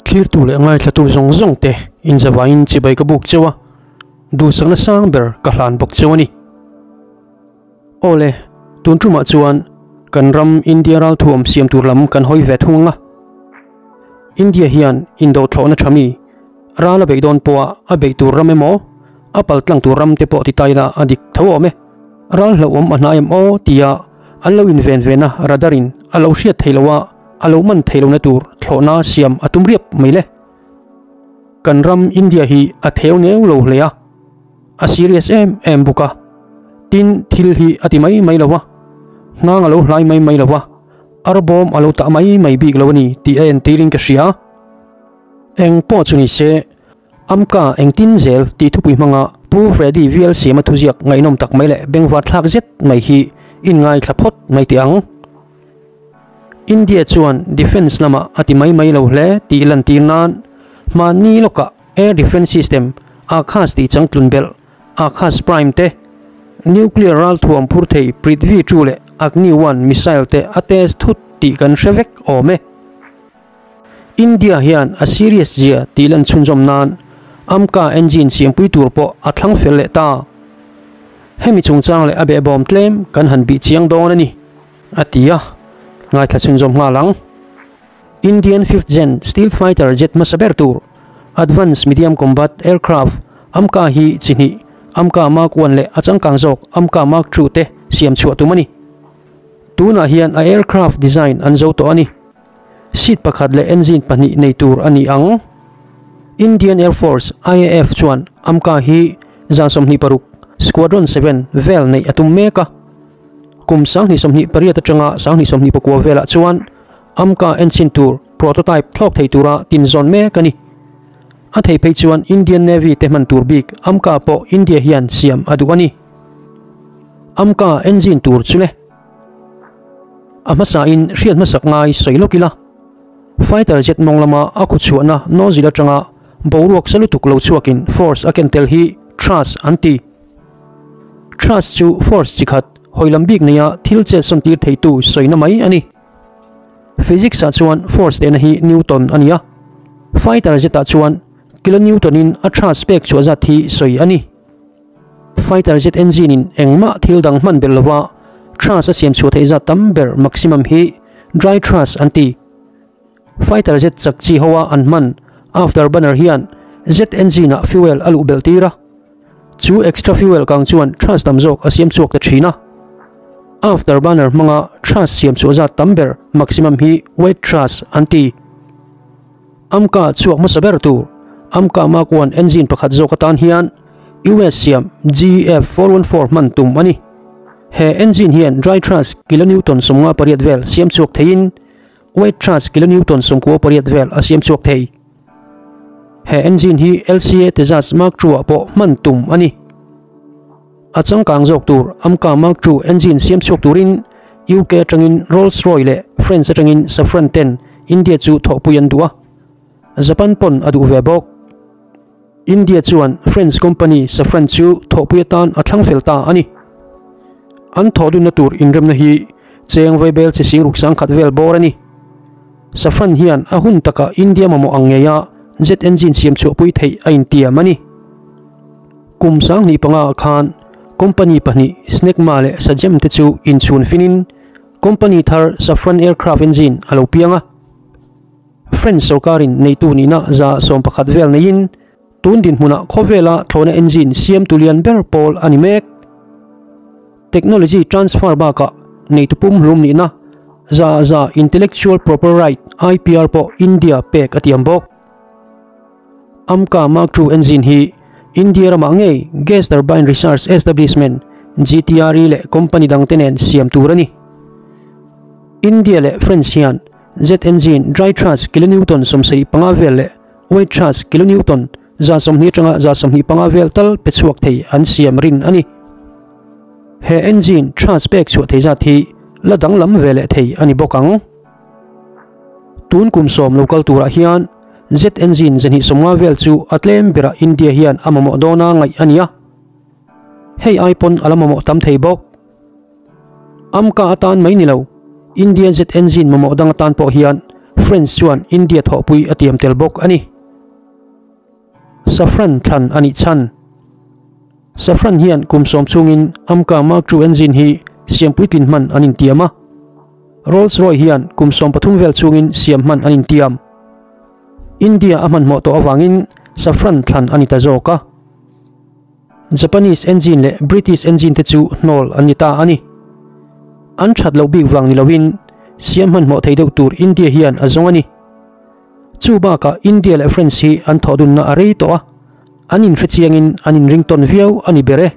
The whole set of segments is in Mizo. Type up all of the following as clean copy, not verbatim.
Thlirtu leh ngaithlatu zawng zawng te inzavaiin chibai ka buk cheu a, duhsakna sang ber ka hlan bawk cheu a ni. Awle, tun tumah chuan kan ram India ralthuam siam tur lam kan hawi ve thung ang a. India hian indo thlawhna tha mi, ral a beih dawn pawha a beih tur ram emaw, a pal tlang tur ram te pawh ti ta ila a dik tho awm e. Ral hlauhawm a hnai em aw tia an lo inven vena radar in a lo hriat theih loh a, a lo man theih lohna tur thlawhna siam a tum riap mai le. Kan ram India hi a theu neu lo hle a. A serious em em bawk a, tin thil hi a ti mai mai lo a, hnang a lo hlai mai mai lo a, arbawm a lo tah mai mai bik lo a ni tih a entirin ka hria. Eng pawh chu ni se, Amka engtin zel tih thupui hmanga Pu Freddy VL Siama thuziak ngaihnawm tak mai leh bengvar thlak zet mai hi inngaithla phawt mai teh ang. India chuan defence lamah a ti mai mai lo hle tih lantir nan hmanni lawkah Air Defence System, Akash tih changtlun belh, Akash Prime te, Nuclear ralthuam phur thei Prithvi 2 leh Agni 1 missile te a test thut tih kan hre vek awm e. India hian a serious zia tih lan chhunzawm nan AMCA engine siampui tur pawh a thlang fel leh ta. Hemi chungchang leh a behbawm tlem kan han bih chiang dawn a ni, a ti a, ngaithla chhunzawm nghal ang. Indian Fifth Gen Stealth Fighter jet hmasa ber tur, Advanced Medium Combat Aircraft, AMCA hi chi hnih, AMCA Mark One leh a changkang zawk AMCA Mark Two te siam chhuah tum a ni. Tunah hian a aircraft design an zo tawh a ni. Seat pakhat leh engine pahnih nei tur a ni ang. Indian Air Force, IAF, chuan AMCA hi 26, Squadron 7, vel neih a tum mek a. Kum 2028 atanga 2029 velah chuan AMCA enchhin tur prototype thlawk thei tura tinzawn mek a ni. A thei phei chuan Indian Navy te hman tur bik AMCA pawh India hian siam a duh a ni. AMCA engine tur chu le. A hmasain hriat hmasak ngai sawi lawk ila, fighter jet mawng lama a khuchhuahna nozzle atanga boruak sa lutuk lo chhuakin force a ken tel hi thrust an ti. Thrust chu force chi khat hawi lam bik neia thil chet sawntir theitu sawina mai a ni. Physics ah chuan force tehna hi Newton a ni a, fighter jet ah chuan kilonewton in a thrust pek chhuah zat hi sawi a ni. Fighter jet engine in engmah thil dang hman belh lova thrust a siam chhuah theih zat tam ber maximum hi dry thrust an ti. Fighter jet chak chi hoa an hman afterburner hian jet engine ah fuel a luh belh tir a. Chu extra fuel kang chuan thrust tam zawk a siam chhuak ta thin a. Afterburner hmanga thrust siam chhuah zat tam ber maximum hi wet thrust an ti. AMCA chhuak hmasa ber tur AMCA Mark One engine pakhat zawk atan hian US siam GF414 hman tum a ni. He engine hian dry thrust kilonewton 58 vel siam chhuak theiin wet thrust kilonewton 98 vel a siam chhuak thei. He engine hi LCA Tejas Mark II ah pawh hman tum a ni. A changkang zawk tur AMCA Mark II engine siam chhuak turin UK atangin Rolls-Royce leh France atangin Safran ten India chu thawhpui an duh a, Japan pawn a duh ve bawk. India chuan French company Safran chu thawhpui atan a thlang fel ta a ni. An thawh dunna tur inremna hi cheng vaibel chi sing ruk sang khat vel bawr a ni. Safran hian a hun takah India mamawh ang ngeia jet engine siam chhuahpui theih a intiam a ni. Kum 2005 ah khan company pahnih Snecma leh Sagem te chu inchhun finin company thar Safran Aircraft Engine a lo piang a. French sorkarin neitu nihna 11% vel neiin tun dinhmunah khawvela thlawhna engine siamtu lian ber pawl a ni mek. Technology transfer bakah neitu pumhlum nihna 100% Intellectual Proper Right, IPR, pawh India pek a tiam bawk. AMCA Mark II engine hi India ramah ngei Gas Turbine Research Establishment, GTRE, leh company dangte nen siam tur a ni. India leh France hian jet engine dry thrust kilonewton 75 vel leh wet thrust kilonewton 120 atanga 125 vel tal pe chhuak thei an siam rin a ni. He engine thrust pek chhuah thei zat hi la danglam ve leh thei a ni bawk ang. Tun kum sawm lo kal turah hian jet engine 250 vel chu a tlem berah India hian a mamawh dawna ngaih a ni a. Hei ai pawn a la mamawh tam thei bawk. AMCA atan mai ni lo, India jet engine mamawh dang atan pawh hian French chuan India thawhpui a tiam tel bawk a ni. Safran thlan a nih chhan. Safran hian kum sawm chungin Amka Mark Two engine hi siam puitlin hman an intiam a. Rolls Royce hian kum 13 vel chungin siam hman an intiam. India a hmanhmawh tawh avangin Safran thlan a ni ta zawk a. Japanese engine leh British engine te chu hnawl an ni ta a ni. An that loh bik vang ni loin siam hmanhmawh thei deuh tur India hian a zawng a ni. Chu bakah India leh French hi an thawh dunna a rei tawh a, an inhre chiangin an inring tawn viau a ni ber e.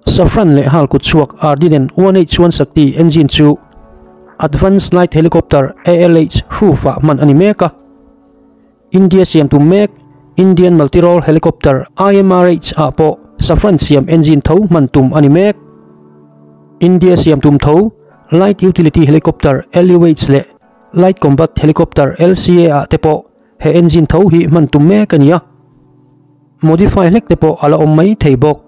Safran leh hal kut chhuak Ardiden 1H1 Shakti engine chu Advanced Light Helicopter, ALH, hrufah hman a ni mek a. India siam tum mek Indian Multi-Role Helicopter, IMRH, ah pawh Safran siam engine tho hman tum a ni mek. India siam tum tho Light Utility Helicopter, LUH, leh Light Combat Helicopter, LCA, ah te pawh he engine tho hi hman tum mek a ni a. Modify hlek te pawh a la awm mai thei bawk.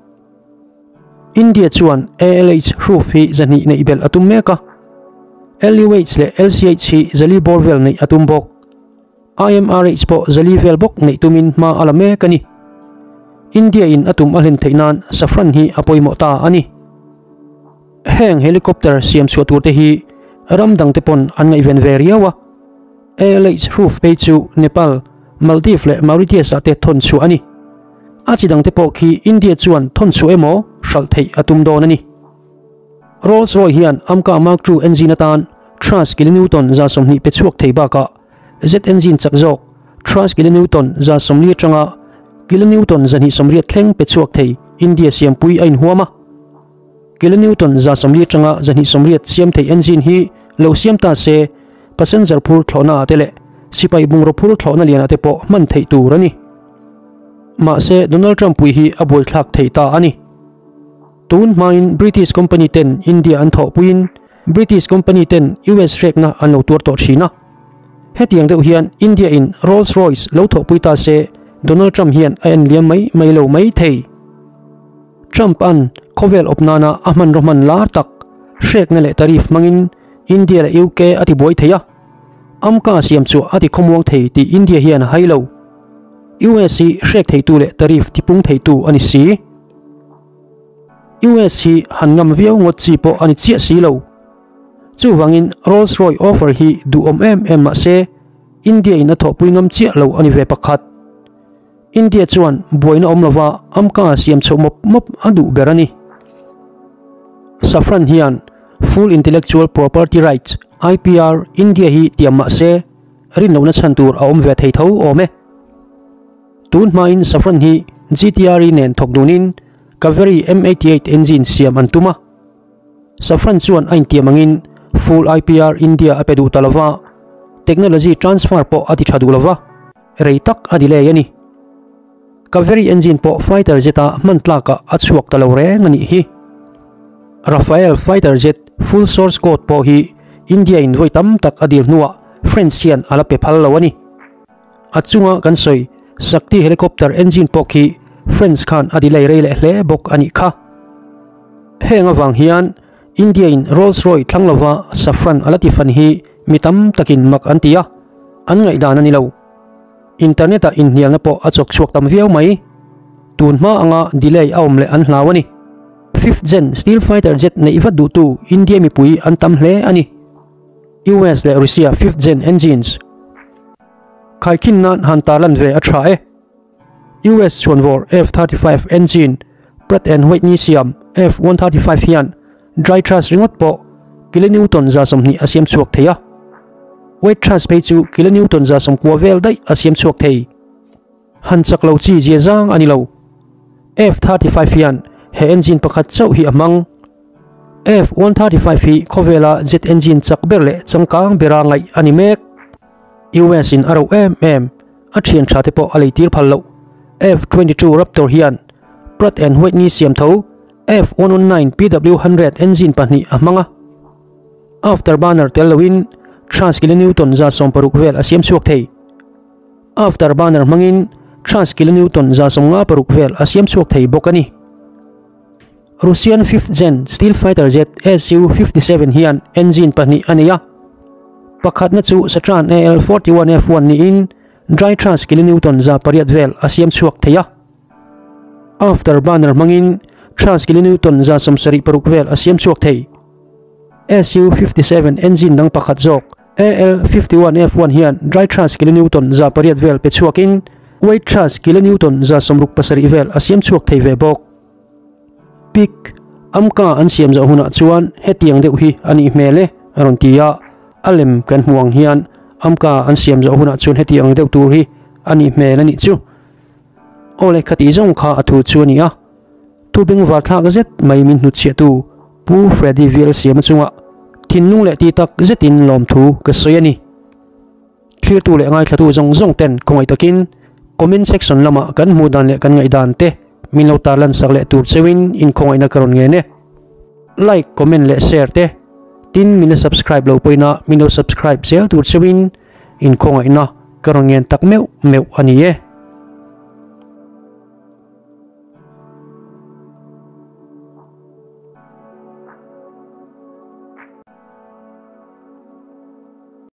India chuan ALH hruf hi 200 neih belh a tum mek a. LUH leh LCH hi 400 bawr vel neih a tum bawk. IMRH pawh 400 vel bawk neih tumin hma a la mek a ni. India in a tum a hlen theih nan Safran hi a pawimawh ta a ni. Heng helicopter siam chhuah tur te hi ram dang te pawn an ngaihven ve riau a. ALH hruf phei chu Nepal, Maldives leh Mauritius ah te thawn chhuah a ni. A chi dang te pawh khi India chuan thawn chhuah emaw hralh theih a tum dawn a ni. Rolls Royce hian Amka Mark Two engine atan Thrust kilonewton 120 pe chhuak thei bakah Jet engine chak zawk Thrust kilonewton 140 atanga kilonewton 280 thleng pe chhuak thei India siampui a inhuam a. Kilonewton 140 atanga 280 siam thei engine hi lo siam ta se passenger phur thlawhna ah te leh sipai bungraw phur thlawhna lian ah te pawh hman theih tur a ni. Mahse Donald Trump pui hi a buaithlak thei ta a ni. Tun hmain British company ten India an thawhpuiin British company ten US hrekna an lo tuar tawh thin a. Hetiang deuh hian India in Rolls Royce lo thawhpui ta se Donald Trump hian a en liam mai mai lo mai thei. Trump an khawvel awp nana a hmanraw hman lar tak hrekna leh tariff hmangin India leh UK a ti buai thei a. Amka siam chu a ti khawmuang thei tih India hian a hai lo. US hi hrek theitu leh tariff tipung theitu a ni si. US hi han ngam viau ngawt chi pawh a ni chiah si lo. Chuvangin Rolls Royce offer hi duhawm em em mah se India in a thawhpui ngam chiah lo a ni ve pakhat. India chuan buaina awm lova Amka siam chhoh mawp mawp a duh ber a ni. Safran hian Full Intellectual Property Rights, IPR, India hi tiam mah se rinlohna chhan tur a awm ve thei tho awm e. Tun hmain Safran hi GTRE nen thawk dunin Kaveri M88 engine siam an tum a. Safran chuan a intiam angin Full IPR India a pe duh ta lova, technology transfer pawh a ti tha duh lova, rei tak a delay a ni. Kaveri engine pawh fighter jet a hman tlakah a chhuak ta lo reng a nih hi. Rafale fighter jet full source code pawh hi India in vawi tam tak a dil hnuah French hian a la pe phal lo a ni. A chunga kan sawi Shakti helicopter engine pawh khi French khan a delay rei leh hle bawk a nih kha. Heng avang hian India in Rolls Royce thlang lova Safran a la ti fan hi mi tam takin mak an ti a, an ngaihdan a ni lo. Internet ah inhnialna pawh a chawk chhuak tam viau mai. Tun hma anga delay a awm leh an hlau a ni. Fifth gen steel fighter jet neih vat duhtu India mipui an tam hle a ni. US leh Russia fifth gen engines khaikhin nan han tarlan ve a tha e. US chhuanvawr F-35 engine Pratt and Whitney siam F-135 hian dry thrust ringawt pawh kilonewton 20 a siam chhuak thei a. Wet thrust phei chu kilonewton 90 vel daih a siam chhuak thei. Han chak lo chi zia zang a ni lo. F-35 hian he engine pakhat chauh hi a hmang. F-135 hi khawvela jet engine chak ber leh changkang bera ngaih a ni mek. US in a rauh em em, a thian tha te pawh a leitir phal loh. F-22 Raptor hian Pratt and Whitney siam tho F-119 PW-100 engine pahnih a hmang a. Afterburner tel loin thrust kilonewton 60 vel a siam chhuak thei. Afterburner hmangin thrust kilonewton 56 vel a siam chhuak thei bawk a ni. Russian fifth gen steel fighter jet Su-57 hian engine pahnih a nei a. Pakhatna chu Saturn AL-41F1 niin dry thrust kilonewton 800 vel a siam chhuak thei a. Afterburner hmangin thrust kilonewton 76 vel a siam chhuak thei. Su-57 engine dang pakhat zawk AL-51F1 hian dry thrust kilonewton 800 vel pe chhuakin wet thrust kilonewton 67 vel a siam chhuak thei ve bawk. Pic, Amka an siam zawh hunah chuan hetiang deuh hi a nih hmel e, a rawn ti a. A lem kan hmuh ang hian Amka an siam zawh hunah chuan hetiang deuh tur hi a nih hmel a nih chu. Aw le khati zawng kha a thu chu a ni a. Thu bengvar thlak zet mai min hnutchhiahtu Pu Freddy Vial siama chungah thinlung leh ti tak zetin lawmthu ka sawi a ni. Thlirtu leh ngaithlatu zawng zawng ten khawngaih takin comment section lamah kan hmuh dan leh kan ngaihdan te min lo tarlan sak leh tur cheuhin inkhawngaihna ka rawn ngen e. Like, comment leh share te tin min la subscribe lo pawhin min lo subscribe zel tur cheuhin inkhawngaihna ka rawn ngen tak meuh meuh a ni e.